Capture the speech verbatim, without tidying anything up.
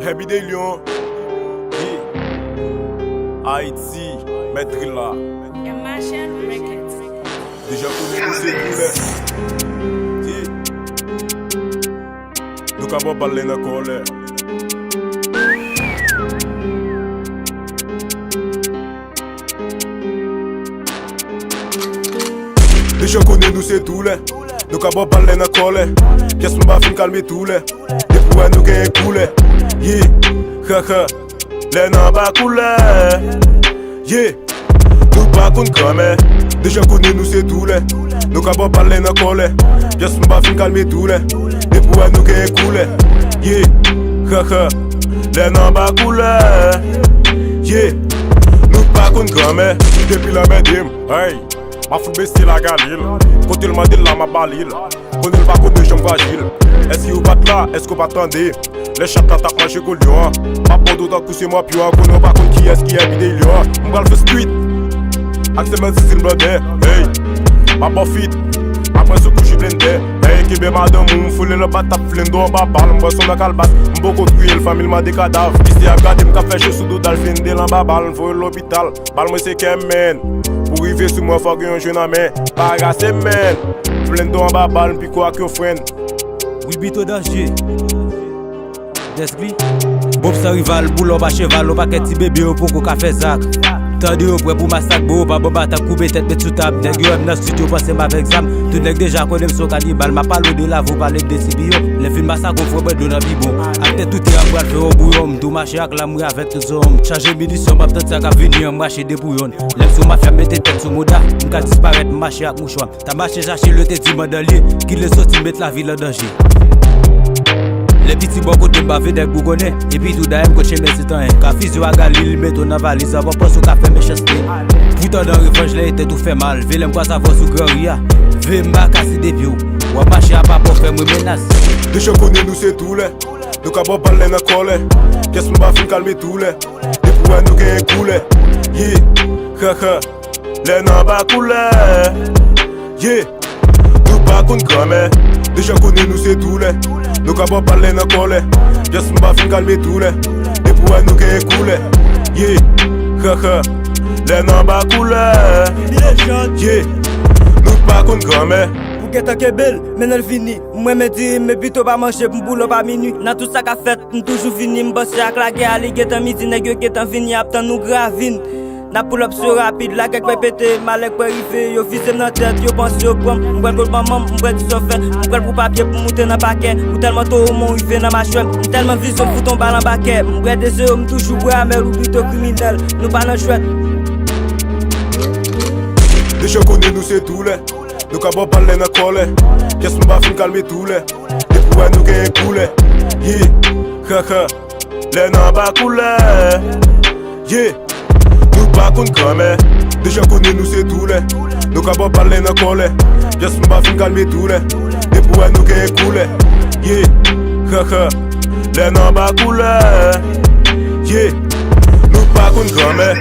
Herbie De Lion. Yeah. Ayiti, mèt drill la. Deja konnen nou se koulè. Yeah. Nou ka ba w bal lè nan kòlè. Deja konnen nou se doulè. Nou ka ba w bal lè nan kòlè. Pyès m pa fin kalme doulè. Depi w wè nou genyen koulè. Yeah, ha, ha. Lè n anba koulè. Yeah. Nou pa konn granmè. Deja konnen nou se doulè. Nou ka ba w bal lè nan kòlè. Pyès m pa fin kalme doulè. Depi w wè nou genyen koulè. Yeah, ha, ha. Lè n anba koulè. Yeah. Nou pa konn granmè. Depi l anmède m, hey. M ap fout besye la Galil. Kote l mande l la, m ap ba li l. Konnen l pa konn de janm frajil. Èske ou pa t la? Èske ou pa t tande? Lè chat la t ap manje kou lyon an. M ap mòde w tankou se mwen pyon an. Konnen w pa konn kiyès ki Herbie De Lion an. M pral fè street ak se menm Sisil Blondè. Hey. M ap ba w fit. Apre sou kouchi blendè. Hey, kenbe madanm ou, m foule l anba tap, flendo anba bal. M bwè son nan kalbas. M poko touye l, fanmi l mande kadav. Kise ap gade m k ap fè cho sou do dal, flende l anba bal. M voye l lopital. Bal mwen se kè m, menn. Pou rive sou mwen, fòk gen yon jwe nan men. Pa agase m, menn. Flendo anba bal, m piko ak yon frenn. Wilbito danje. Dèsgli. Bob san rival, boulò pa cheval, yon pakèt ti bebe yo poko ka fè zak. Tande yo prè pou masak, bro, pa ban m atak, koupe tèt, met sou tab. Nèg yo wè m nan street, yo panse m avèk zam. Tout nèg deja konnen m se yon kanibal, m ap pale w de lavi, w pale m de ti biyo. Lè fin masak, yon frè bwè dlo nan bibon. Ak tèt tout tè a pral fè yon bouyon, m tou mache ak lam, wi, avèk tout zon. Chaje minisyon, m ap tann sa k ap vini an, m rache de pou yonn. Lè m sou mafya, m mete tèt sou mouda, m ka disparèt, m mache ak mouchwa. Ta mache chache lè te di mandan li, ki lè soti met lavi l an danje. Lè piti bò kote m pa vle nèg bougonnen, epi tou dayè m kot chemen se tanyen. Ka fizi w a Galil, li mete w nan valiz, avan pòs ou ka fè mechanste. Poutan nan revanj lè tèt ou fè mal, vle m kwaze avè w sou gran ri a. Vle m pa kase de pye w, w ap mache apa pa w fè mwen menas. Deja konnen nou se doulè. Nou ka ba w bal lè nan kòlè. Pyès m pa fin kalme doulè. Depi w wè nou genyen koulè. Yeah, ha, ha. Lè n anba koulè. Yeah. Nou pa konn granmè. Deja konnen nou se doulè. Nou ka ba w bal lè nan kòlè. Pyès m pa fin kalme doulè. Depi w wè nou genyen koulè. Yeah, ha, ha. Lè n anba koulè. Yeah. Nou pa konn granmè. Pou gentan kenbe l, mennen l vini. M renmen diri m, men pito pa manje pou m boulò pa minui. Nan tout sa k ap fèt, m toujou vini. M panse ak lagè a, li gentan midi, nèg yo gentan vini, ap tann nou gravin. N ap pull up so rapid, lagè k pè pete, malè k pè rive, yo vize m nan tèt, yo panse yo pran m, m pral kot manman m, m pral di sa w fè, m pral pou papye pou moute nan pakè, ou tèlman towo men w rive nan machwè m, m tèlman vizyon m fout on bal anba kè, m bwè de zewo, m toujou bwè amè, Louis Vuitton kriminèl, nou pa nan jwèt. Deja konnen nou se doulè. Nou ka ba w bal lè nan kòlè. Pyès m pa fin kalme doulè. Depi w wè nou genyen koulè. Yeah, ha, ha. Lè n anba koulè. Yeah. Nou pa konn granmè. Deja konnen nou se doulè. Nou ka ba w bal lè nan kòlè. Pyès m pa fin kalme doulè. Depi w wè nou genyen koulè. Yeah, ha, ha. Lè n anba koulè. Yeah. Nou pa konn granmè.